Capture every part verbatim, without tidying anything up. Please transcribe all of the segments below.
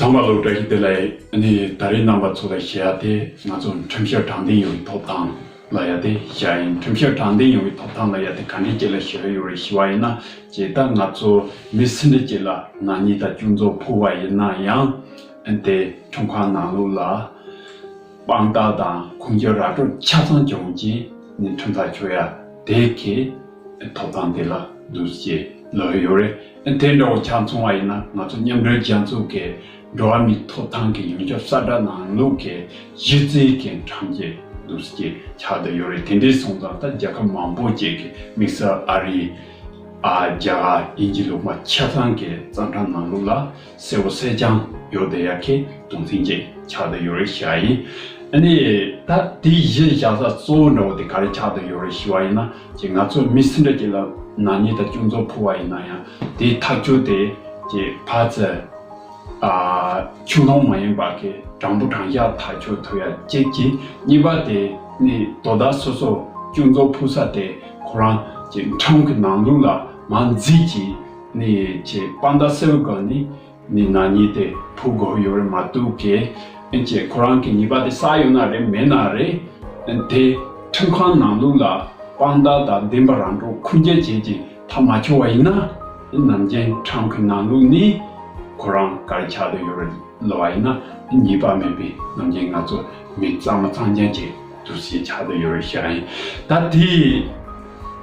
ཚང་མ་ལ་བཀྲ་ཤིས་བདེ་ལེགས། ཨ་ནི་ད་རེས་རྣམ་པ་ཚོ་ལ་ཞུ་ཡ་དེ་ང་ཚོ་ཁྲིམས་ཞིབ་དྲང་བདེན་ཡོང་བའི་ཐོབ་ཐང་ལ་ཡ་དེ་ཞུ་ཡ་ཡིན། ཁྲིམས་ཞིབ་དྲང་བདེན་ཡོང་བའི་ཐོབ་ཐང་ལ་ཡ་དེ་ག་འདྲའི་ཅིག་ལ་ཞུ་ཡ་ཡོད་རེད་ཞུ་བ་ཡིན་ན། ཅེས་ད་ང་ཚོ་མི་སུ་འདྲ་ཅིག་ལ་ནག་ཉེས་དང་སྐྱོན་འཛུགས་ཕོག་པ་ཡིན་ན་ཡང་། ཨ་ནི་དེ་ཁྲིམས་ཁང་ནང་ལོགས་ལ་དཔང་རྟགས་དང་ཁུངས་སྐྱེལ་ར་སྤྲོད་ཆ་ཚང་བྱུང་རྗེས་ནས་ཁྲིམས་ཐག་གཅོད་ཡ་དེ་གི་ཐོབ་ཐང་དེ་ལ་འདུག་ཅེས་ལབ་ཡོད་རེད། དེ་འདྲ་བོ་ཆ་མཚུངས་པ་ཡིན་ན་ང་ཚོ་མཉམ་འབྲེལ་རྒྱལ་ཚོགས་ཀྱི་འགྲོ་བ་མིའི་ཐོབ་ཐང་གི་ཡོངས་ཁྱབ་གསལ་བསྒྲགས་ནང་ལོགས་ཀྱི་གཞི་རྩའི་གི་ཁྲིམས་ཀྱི་འདུག་ཅེས་ཆགས་བསྡད་ཡོད་རེད། དེ་འདྲའི་སོང་ཙང་ད་རྒྱལ་ཁབ་མང་པོ་ཅིག་གི་དམིགས་བསལ་ཨ་རི། ཨ། རྒྱ་གར་དབྱིན་ཇི་ལུང་པ་ཆ་ཚང་གི་བཙོན་ཁང་ནང་ལོགས་ལ་གསལ་པོ་གསལ་རྐྱང་ཡོད་བསྡད་ཡ་གི་དོན་ཚན་ཅིག་ཆགས་བསྡད་ཡོད་རེད་ཤག་ཡིན། ཨ་ནི་ད་དེའི་གཞི་བཞག་ས་གཙོ་བོ་འདྲ་བོ་དེ་ག་རེ་ཆགས་བསྡད་ཡོད་རེད་ཞུ་བ་ཡིན་ན། ཅིག་ང་ཚོ་མི་སུ་འདྲ་ཅིག་ལ་ནག་ཉེས་དང་སྐྱོན་འཛུགས་ཕོག་པ་ཡིན་ན་ཡང་དེའི་ཐག་གཅོད་དེ་ཅིག་ཕར་ཚུར། ཨ། ཆུང་ལོང་མ་ཡིན་པ་གི་དྲང་པོ་དྲང་བཞག་ཐག་གཅོད་ཐུབ་ཡ་གཅིག་གིས། གཉིས་པ་དེ་ནི་དོ་བདག་སོ་སོ་སྐྱོན་འཛུགས་ཕོག་ས་དེ་ཁོ་རང་གི་ཁྲིམས་ཀྱི་ནང་ལོགས་ལ་མར་འཛུལ་གྱིས་ནི་ཅིག་དཔང་རྟགས་གསལ་པོ་སྒང་ནས་ནི་ནག་ཉེས་དེ་ཕོག་དགོས་ཡོད་རེད་མ་གཏོགས་གི། ཨེ་ཅེ་ཁོ་རང་གི་ཉེས་པ་དེ་བསགས་ཡོད་ན་རེད་མེད་ན་རེད། དེ་ཁྲིམས་ཁང་ནང་ལོགས་ལ་དཔང་རྟགས་དང་བདེན་པ་རང་གྲོལ་ཁུངས་སྐྱེལ་བྱས་ཀྱི་ཐག་མ་ཆོད་པ་ཡིན་ན། ནམ་རྒྱུན་ཁྲིམས་ཀྱི་ནང་ལོགས་ནས་ཁོ་རང་ག་རེ་ཆགས་བསྡད་ཡོད་རེད་ལབ་པ་ཡིན་ན། ཉེས་པ་མེད་པའི་ནམ་རྒྱུན་ང་ཚོ་མི་གཙང་མ་གཙང་རྐྱང་ཅིག་འདུག་སེ་ཆགས་བསྡད་ཡོད་རེད་ཤག་ཡིན། ད་དེ་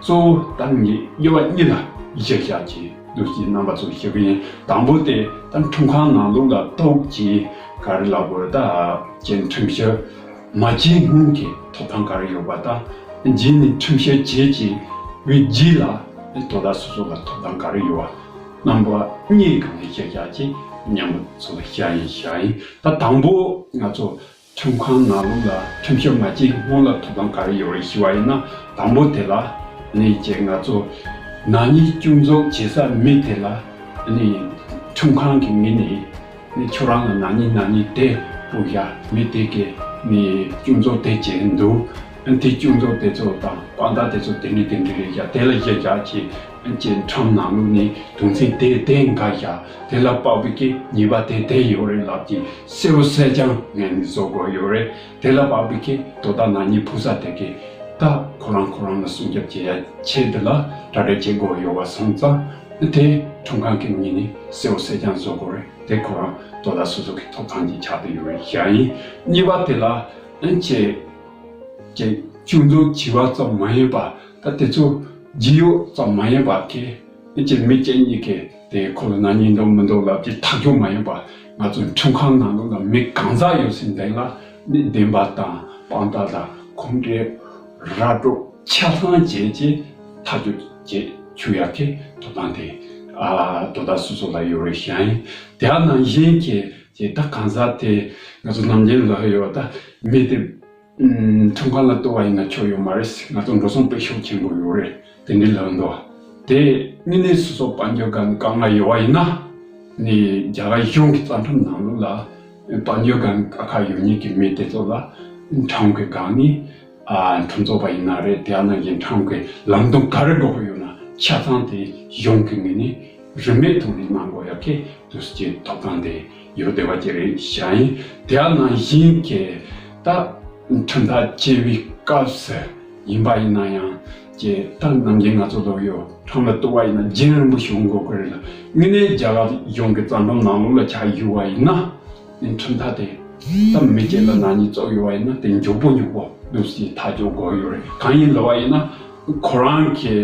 གཙོ་བོ་ད་ངས་དབྱེ་བ་གཉིས་ལ་གཞི་བཞག་ཅིག་འདུག་སེ་རྣམ་པ་ཚོར་ཞུ་གི་ཡིན། དང་པོ་དེ་ད་ཁྲིམས་ཁང་ནང་ལོགས་ལ་གཏོགས་ཀྱི་ག་རེ་ལབ་དགོས་རེད། ད་ཅིག་ཁྲིམས་ཞིབ་མ་བྱས་སྔོན་གྱི་ཐོབ་ཐང་ག་རེ་ཡོད་པ་དང་། རྗེས་ནས་ཁྲིམས་ཞིབ་བྱས་ཀྱི་བའི་རྗེས་ལ་དོ་བདག་སོ་སོ་ལ་ཐོབ་ཐང་ག་རེ་ཡོད་པ། རྣམ་པ་གཉིས་སྒང་ནས་གཞི་བཞག་ཅིག་མཉམ་པོ་ཚོ་ལ་བཤད་ཡིན་བཤད་ཡིན། ད་དང་པོ་ང་ཚོ་ཁྲིམས་ཁང་ནང་ལོགས་ལ་ཁྲིམས་ཞིབ་མ་བྱས་སྔོན་ལ་ཐོབ་ཐང་ག་རེ་ཡོད་རེད་ཞུ་བ་ཡིན་ན། དང་པོ་དེ་ལ་ནི་ཅིག་ང་ཚོ་ནག་ཉེས་སྐྱོན་འཛུགས་བྱེད་ས་མི་དེ་ལ་ནི་ཁྲིམས་ཁང་གི་ངོས་ནས་ནི་ཁྱོད་རང་ལ་ནག་ཉེས་ནག་ཉེས་དེ་ཕོག་ཡ། མི་དེ་གིས་ནི་སྐྱོན་འཛུགས་དེ་བྱས་འདུག་དེ་སྐྱོན་འཛུགས་དེ་ཚོ་དང་དཔང་རྟགས་དེ་ཚོ་དེ་འདྲ་དེ་འདྲ་རེད་ཡ། དེ་ལ་གཞི་བཞག་ཅིག་ཅིག་ཁྲིམས་ནང་ལོགས་ནས་དོན་ཚན་དེ་དེ་འགའ་བཞག་དེ་ལ་དཔག་པའི་གི་ཉེས་པ་དེ་དེ་ཡོད་རེད་ལབ་ཀྱི་གསལ་པོ་གསལ་རྐྱང་ངོས་ནས་བཟོ་དགོས་ཡོད་རེད། དེ་ལ་དཔག་པའི་གི་དོ་བདག་ནག་ཉེས་ཕོག་ས་དེ་གི་ད་ཁོ་རང་ཁོ་རང་ལ་སྲུང་སྐྱོབ་བྱེད་ཡ་ཆེད་དུ་ལ་གྲ་སྒྲིག་བྱེད་དགོས་ཡོད་པ་སོང་ཙང་དེ་ཁྲིམས་ཁང་གི་ངོས་ནས་གསལ་པོ་གསལ་རྐྱང་བཟོ་དགོས་རེད། དེ་ཁོ་རང་དོ་བདག་སོ་སོ་གི་ཐོབ་ཐང་ཅིག་ཆགས་བསྡད་ཡོད་རེད་བཞག་ཡིན། གཉིས་པ་དེ་ལ་ཨ་ཅེ་ཅེ་སྐྱོན་འཛུགས་བྱས་པ་ཙམ་མ་ཡིན་པ། ད་དེ་ཚོ་བརྗེ་ཡོད་ཙམ་མ་ཡིན་པ་གི་ཨ་ཅེ་མི་གཅིག་གཉིས་ཀྱིས་དེ་ཁོ་ལ་ནག་ཉེས་འདུག་མི་འདུག་ལབ་ཀྱི་ཐག་གཅོད་མ་ཡིན་པ། ང་ཚོ་ཁྲིམས་ཁང་ནང་ལོགས་ལ་མི་གང་ཟག་ཡོད་ཟིན་དེ་ལ་ནི་བདེན་པ་དང་དཔང་རྟགས་དང་ཁུངས་འདྲེན་ར་སྤྲོད་ཆ་ཚང་བྱས་ཀྱི་ཐག་གཅོད་བྱེད་ཆོག་ཡ་གི་ཐོབ་ཐང་དེ་ཨ་དོ་བདག་སོ་སོ་ལ་ཡོད་རེད་བཞག་ཡིན། དེ་ནང་བཞིན་གྱི་ཅེ་ད་གང་ཟག་དེ་ང་ཚོ་ནམ་རྒྱུན་ལབ་ཡོད་པ། ད་མི་དེ་ཁྲིམས་ཁང་ལ་གཏོགས་པ་ཡིན་ན་ཆོག་ཡོད་མ་རེད། ང་ཚོ་འགྲོ་སོང་དཔེ་ཤུགས་ཆེན་པོ་ཡོད་རེད། དེ་འདྲའི་ལབ་འདུག་དེ་དངོས་གནས་སོ་སོ་དཔལ་འབྱོར་སྒང་དཀའ་ངལ་ཡོད་པ་ཡིན་ན་ནི་རྒྱ་གར་གཞུང་གི་རྩ་ཁྲིམས་ནང་ལོགས་ལ་དཔལ་འབྱོར་སྒང་དཀའ་ཁག་ཡོད་མཁན་གྱི་མི་དེ་ཚོ་ལ་ཁྲིམས་ཀྱི་སྒང་ནས་ཨ་ཁྲིམས་རྩོད་པ་ཡིན་ན་རེད། དེ་ནང་བཞིན་ཁྲིམས་ཀྱི་ལམ་སྟོན་ག་རེ་དགོས་ཀྱི་ཡོད་ན་ཆ་ཚང་དེ་གཞུང་གི་ངོས་ནས་རིན་མེད་ཐོག་ནས་གནང་དགོས་ཡ་གི་དུས་ཚོད་ཐོབ་ཐང་དེ་ཡོད་བསྡད་པ་ཅིག་རེད་བཞག་ཡིན། དེ་ནང་བཞིན་གྱི་ད་ཁྲིམས་ཐག་བཅད་པའི་སྐབས་སུ་ཡིན་པ་ཡིན་ན་ཡང་ཀྱི་ད་ནམ་རྒྱུན་ང་ཚོ་ལོག་ཡོད་ཁྲིམས་ལ་གཏུག་པ་ཡིན་ན་རྒྱུན་རིང་པོ་ཞིག་འགོར་གི་རེད་ལ། དངོས་གནས་རྒྱ་གར་གཞུང་གི་རྩ་ཁྲིམས་ནང་ལོགས་ལ་ཆ་བཞག་པ་ཡིན་ན། ཁྲིམས་ཐག་དེ་ད་མི་གཅིག་ལ་ནག་ཉེས་བཙུགས་ཡོད་པ་ཡིན་ན་དེ་མགྱོགས་པོ་མགྱོགས་པོ་འདུག་སེ་ཐག་གཅོད་དགོས་ཡོད་རེད། གང་ཡིན་ལབ་པ་ཡིན་ན་ཁོ་རང་གི་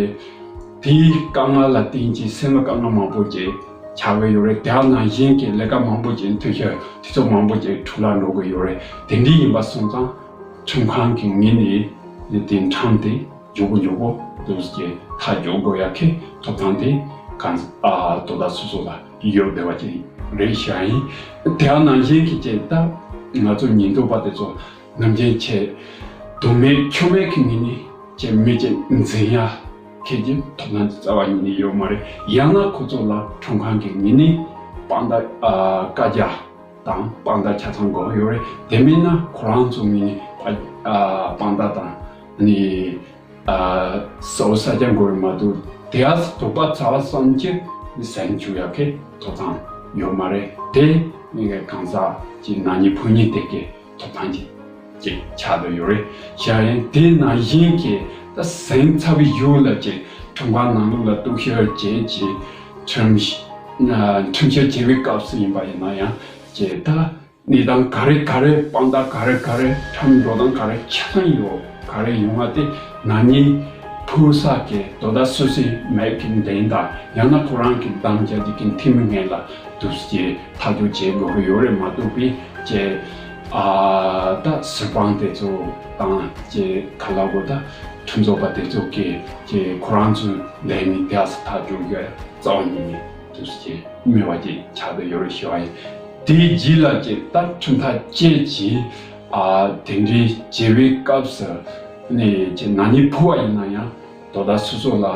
དེའི་དཀའ་ངལ་ལ་བརྟེན་གྱི་སེམས་ལ་དཀའ་ངལ་མང་པོ་ཅིག་ཆགས་ཀྱི་ཡོད་རེད། དེ་ནང་བཞིན་གྱི་ལས་ཀ་མང་པོ་ཅིག་འཐུས་ཤོར་དུས་ཚོད་མང་པོ་ཅིག་འཕྲོ་བརླག་འགྲོ་གི་ཡོད་རེད། དེ་འདྲ་ཡིན་པ་སོང་ཙང་ཁྲིམས་ཁང་གི་ངོས་ནས་དེ་ཁྲིམས་དེ་མགྱོགས་པོ་མགྱོགས་པོ་འདུག་སེ་ཐག་གཅོད་དགོས་ཡ་གི་ཐོབ་ཐང་དེ་གང་ཨ་དོ་བདག་སོ་སོ་ལ་ཡོད་བསྡད་པ་ཅིག་རེད་བཞག་ཡིན། དེ་ནང་བཞིན་གྱི་ཅིག་ད་ང་ཚོ་ཉེན་རྟོག་པ་དེ་ཚོ་ནམ་རྒྱུན་ཆེ་དོ་མེད་ཆོ་མེད་ཀྱི་ངོས་ནས་ཅིག་མི་ཅིག་འཛིན་ཡ་ཁྱེད་ཀྱི་ཐོབ་ཐང་རྩ་བ་ཉིད་ནས་ཡོད་མ་རེད། ཡང་ན་ཁོ་ཚོ་ལ་ཁྲིམས་ཁང་གི་ངོས་ནས་དཔང་རྟགས་ཨ་བཀའ་རྒྱ་དང་དཔང་རྟགས་ཆ་ཚང་དགོས་ཡོད་རེད། དེ་མིན་ན་ཁོ་རང་ཚོ་ངོས་ནས་ཨ་ཨ་དཔང་རྟགས་དང་ནི་ཨ་གསལ་པོ་གསལ་རྐྱང་དགོས་རེད་མ་གཏོགས་དེ་ཨ་དོགས་པ་ཚ་བ་བསམ་གྱི་ནི་ཟན་བཅུག་ཡ་གི་ཐོབ་ཐང་ཡོད་མ་རེད། དེ་ནི་གང་ཟག་གི་ན་ནིང་ཕོག་མཁན་དེ་གི་ཐོབ་ཐང་གི་ཅིག་ཆགས་བསྡད་ཡོད་རེད། བྱས་ཡིན་དེ་ནང་བཞིན་གྱི་ད་ཟིང་ཚ་བའི་ཡུལ་ལ་ཅིག་ཁྲིམས་ཁང་ནང་ལོགས་ལ་གཏུག་བཤེར་བྱས་ཀྱི་ཁྲིམས་ཁྲིམས་བཤེར་བྱེད་པའི་སྐབས་སུ་ཡིན་པ་ཡིན་ན་ཡང་ཅིག་ད་གནས་སྟངས་ག་རེ་ག་རེ་དཔང་རྟགས་ག་རེ་ག་རེ་ཁྲིམས་འགྲོ་སྟངས་ག་རེ་ཆ་ཚང་ཡོད་ག་རེ་ཡོང་བ་དེ་ན་ནིང་ཕོག་ས་གི་དོ་བདག་སོ་སོའི་མིང་གི་འདེམས་དང་ཡང་ན་ཁོ་རང་གི་འདེམས་རྒྱུ་དེ་གི་འཐུས་མི་ངོས་ལ་དུས་ཀྱི་ཐག་གཅོད་བྱེད་དགོས་ཀྱི་ཡོད་རེད་མ་གཏོགས་པའི་ཅེ་ཨ་ད་ཟུར་དཔང་དེ་ཚོ་དང་ཅེ་ག་ལ་གོ་ད་ཁྲིམས་རྩོད་པ་དེ་ཚོ་གི་ཅེ་ཁོ་རང་ཚོའི་ལས་མི་དེ་ཨ་ས་ཐག་གཅོད་རྒྱུ་རྩ་བ་ཉིད་ནས་དུས་ཀྱི་མེད་པ་ཅིག་ཆགས་བསྡད་ཡོད་རེད་ཞུ་བ་ཡིན། དེའི་རྗེས་ལ་ཅེ་ད་ཁྲིམས་ཐག་བཅད་ཀྱི་ཨ་དེ་འདྲའི་བྱེད་པའི་སྐབས་སུ་ནི་ཅེ་ན་ནིང་ཕོག་པ་ཡིན་ན་ཡང་དོ་བདག་སོ་སོ་ལ་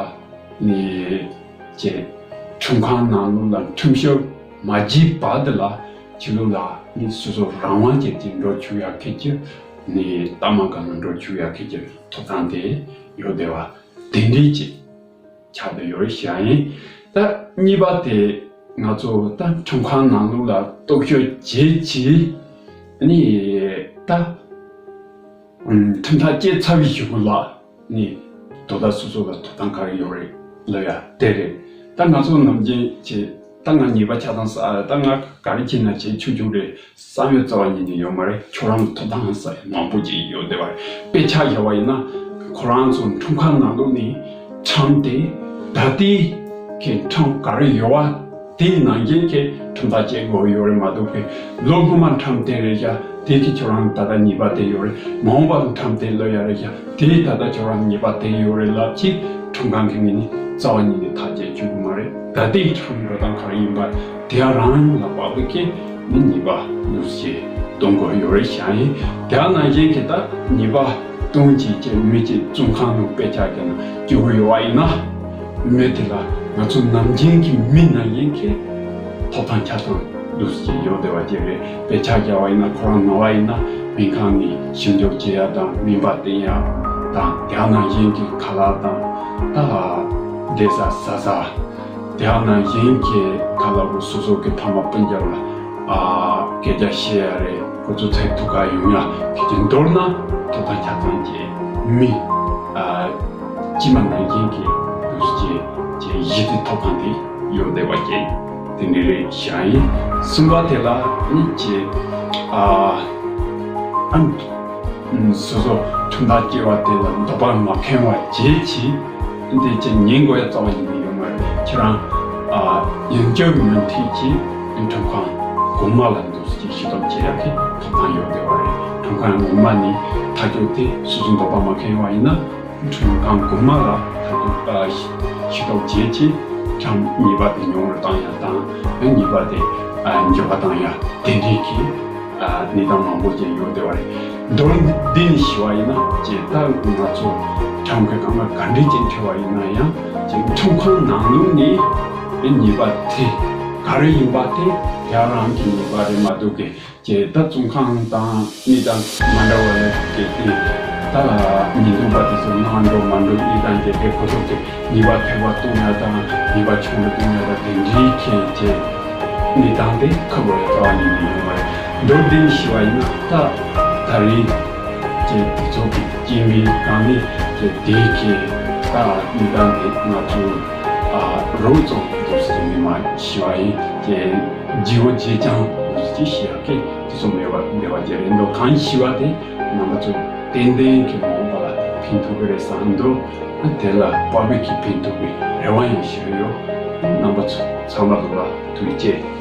ནི་ཅེ་ཁྲིམས་ཁང་ནང་ལོགས་ལ་ཁྲིམས་བཤེར་མ་བྱས་བར་དུ་ལ་ཕྱི་ལོགས་ལ་ནི་སོ་སོ་རང་དབང་བྱས་ཏེ་འགྲོ་བཅུག་ཡག་གི་ཅིག་ནི་གཏའ་མ་གང་ལ་འགྲོ་བཅུག་ཡག་གི་ཅིག་ཐོབ་ཐང་དེ་ཡོད་བསྡད་པ་དེ་འདྲའི་ཅིག་ཆགས་བསྡད་ཡོད་རེད་ཞུ་ཡ་ཡིན། ད་གཉིས་པ་དེ་ང་ཚོ་ད་ཁྲིམས་ཁང་ནང་ལོགས་ལ་གཏུག་བཤེར་བྱས་ཀྱི་ནི་ད་ཁྲིམས་ཐག་བཅད་ཚར་བའི་གཞུག་གུ་ལ་ནི་དོ་བདག་སོ་སོ་ལ་ཐོབ་ཐང་ག་རེ་ཡོད་རེད་ལབ་ཡ་དེ་རེད། ད་ང་ཚོ་ནམ་རྒྱུན་ཅེ་ད་ང་ཉེས་པ་ཆ་ཚང་ས་ད་ང་ག་རེ་བྱས་ན་བྱེད་ཆོག་ཆོག་རེད་བསམ་ཡོད་རྩ་བ་ཉིད་ནས་ཡོད་མ་རེད། ཁྱོད་རང་ལ་ཐོབ་ཐང་ས་མང་པོ་ཅིག་ཡོད་བསྡད་པ་རེད། དཔེ་ཆ་བཞག་པ་ཡིན་ན་ཁོ་རང་ཚོ་ཁྲིམས་ཁང་ནང་ལོགས་ནས་ཁྲིམས་དེ་ད་ལྟའི་གི་ཁྲིམས་ག་རེ་ཡོད་པ་དེའི་ནང་བཞིན་གྱི་ཁྲིམས་ཐག་བཅད་དགོས་ཡོད་རེད་མ་གཏོགས་པའི་ལོ་སྔོན་མ་ཁྲིམས་དེ་རེད་བཞག་དེ་གི་ཁྱོད་རང་ད་ལྟ་ཉེས་པ་དེ་ཡོད་རེད། མ་འོངས་པ་ལ་ཁྲིམས་དེ་ལོས་ཡ་རེད་བཞག་དེ་ད་ལྟ་ཁྱོད་རང་ཉེས་པ་དེ་ཡོད་རེད་ལབ་ཅིག་ཁྲིམས་ཁང་གི་ངོས་ནས་རྩ་བ་ཉིད་ནས་ཐག་བཅད་བཅུག་གི་མ་རེད། ད་ལྟའི་ཁྲིམས་འགྲོ་སྟངས་ག་རེ་ཡིན་པ་དེ་རང་ལ་བབ་པའི་ཀྱི་མི་ཉེས་པ་ལུགས་ཞེས་གཏོང་དགོས་ཡོད་རེད་བཞག་ཡིན། དེ་ནང་བཞིན་གྱི་ད་ཉེས་པ་གཏོང་བྱེད་ཀྱི་མི་གཅིག་བཙོན་ཁང་ནང་དཔེ་ཆ་གི་ནང་བཅུག་གི་ཡོད་པ་ཡིན་ན་མི་དེ་ལ་ང་ཚོ་ནམ་རྒྱུན་གྱི་མི་ནང་བཞིན་གྱི་ཐོབ་ཐང་ཆ་ཚང་ལུགས་ཀྱི་ཡོད་བསྡད་པ་ཅིག་རེད། དཔེ་ཆ་རྒྱག་པ་ཡིན་ན་ཁོ་རང་ནང་པ་ཡིན་ན་སྨན་ཁང་ནས་ཞིབ་འཇུག་བྱེད་ཡ་དང་སྨན་པ་བསྟེན་ཡ་དང་དེ་ནང་བཞིན་གྱི་ཁ་ལག་དང་ད་བསྡད་ས་ཟ་ས་དེ་ནང་བཞིན་གྱི་ཁ་ལག་པོ་སོ་སོ་གི་ཕ་མ་སྤུན་ཀྱག་ལ་ཨ་སྐད་ཆ་བཤད་ཡ་རེད། ཁོ་ཚོ་ཚེ་ཐུག་ག་ཡོང་ཡ་དེ་གྱི་མདོར་ན་ཐོབ་ཐང་ཆ་ཚང་གི་མི་ཨ་ཕྱི་མ་ནང་བཞིན་གྱི་ལུགས་ཀྱི་ཀྱི་གཞི་རྩའི་ཐོབ་ཐང་དེ་ཡོད་བསྡད་པ་ཀྱི་དེ་འདྲ་རེད་བཞག་ཡིན། གསུམ་པ་དེ་ལ་ནི་ཀྱི་ཨ་ཨ་སོ་སོ་ཁྲིམས་ཐག་བཅད་པ་དེ་ལ་འདོད་པ་མ་ཁེངས་པ་བྱེད་ཀྱི་འདི་ཀྱི་ཉན་དགོས་ཡ་རྩ་བ་ཉིད་ནས་ཡོད་མ་རེད། ཁྱེད་རང་ཨ་ཡང་བསྐྱར་མུ་མཐུད་ཀྱི་ཁྲིམས་ཁང་གོང་མ་ལ་འདུག་ཅིག་ཞུ་གཏུག་བྱེད་ཡག་གི་ཐོབ་ཐང་ཡོད་བསྡད་པ་རེད། ཁྲིམས་ཁང་ངོ་མ་ནས་ཐག་གཅོད་དེ་སོ་སོ་འདོད་པ་མ་ཁེངས་པ་ཡིན་ན་ཁྲིམས་ཁང་གོང་མ་ལ་ཐག་གཅོད་ཨ་ཞུ་གཏུག་བྱེད་ཀྱི་ཁྲིམས་ཉེས་པ་དེ་ཉུང་རུ་བཏང་ཡག་དང་ཡང་ཉེས་པ་དེ་ཨ་འགྱུར་བ་བཏང་ཡག་དེ་འདྲའི་གི་ཨ་གནས་སྟངས་མང་པོ་ཅིག་ཡོད་བསྡད་པ་རེད། མདོར་བསྡུས་ནས་ཞུ་བ་ཡིན་ན་ཇི་ལྟར་ང་ཚོ་ཁྲིམས་ཀྱི་སྐར་མ་ག་འདྲས་ཅིག་འཁྱོལ་བ་ཡིན་ན་ཡང་ཅིག་ཁྲིམས་ཁང་ནང་ལོགས་ནས་ཉེས་པ་དེ་ག་རེ་ཡིན་པ་དེ་རྒྱ་རང་གི་ཉེས་པ་རེད་མ་གཏོགས་ཀྱི་ཅེས་ད་བཙོན་ཁང་དང་གནས་སྟངས་མ་འདྲ་བ་ལ་སྐྱེས་ཏེ་ད་ཉེས་རྡུང་པ་དེ་ཚོ་ནང་འགྲོ་མ་འགྲོ་གནས་སྟངས་ཀྱི་དེ་ཁོ་ཚོ་གི་ཉེས་པ་ཐེ་བ་གཏོང་ཡ་དང་ཉེས་པ་ཆུང་དུ་གཏོང་ཡ་དང་དེ་འདྲའི་ཁྱེད་ཀྱི་གནས་སྟངས་དེ་ཁག་པོ་རེད་རྩ་བ་ཉིད་ནས་ཡོད་མ་རེད། མདོར་བསྡུས་ཞུ་བ་ཡིན་ན་ད་ད་རེས་ཀྱི་དེ་ཚོ་གི་སྐྱེས་མིའི་གང་ནས་ཀྱི་དེ་གི་ད་གནས་སྟངས་དེ་ང་ཚོ་ཨ་རོགས་ཚོ་འདུག་ཟེར་ནས་མ་ཞུ་བ་ཡིན། ཀྱི་རྗེ་བོ་རྗེ་འཆང་འདུག་ཅེས་ཞུ་ཡག་གི་དེ་ཚོ་མེད་པ་འདེབས་པ་ཅིག་རེད་འདུག་གང་ཞུ་བ་དེ་རྣམ་པ་ཚོ་ཏན་ཏན་གྱི་མ་འོངས་པ་ལ་ཕན་ཐོགས་ཀྱི་རེད་བསམ་འདུག་དེ་ལ་དཔག་པའི་གི་ཕན་ཐོགས་པའི་རེ་བ་ཡང་ཞུ་ཡོད། རྣམ་པ་ཚོ་ཚང་མ་ལ་ཐུགས་རྗེ་ཆེ།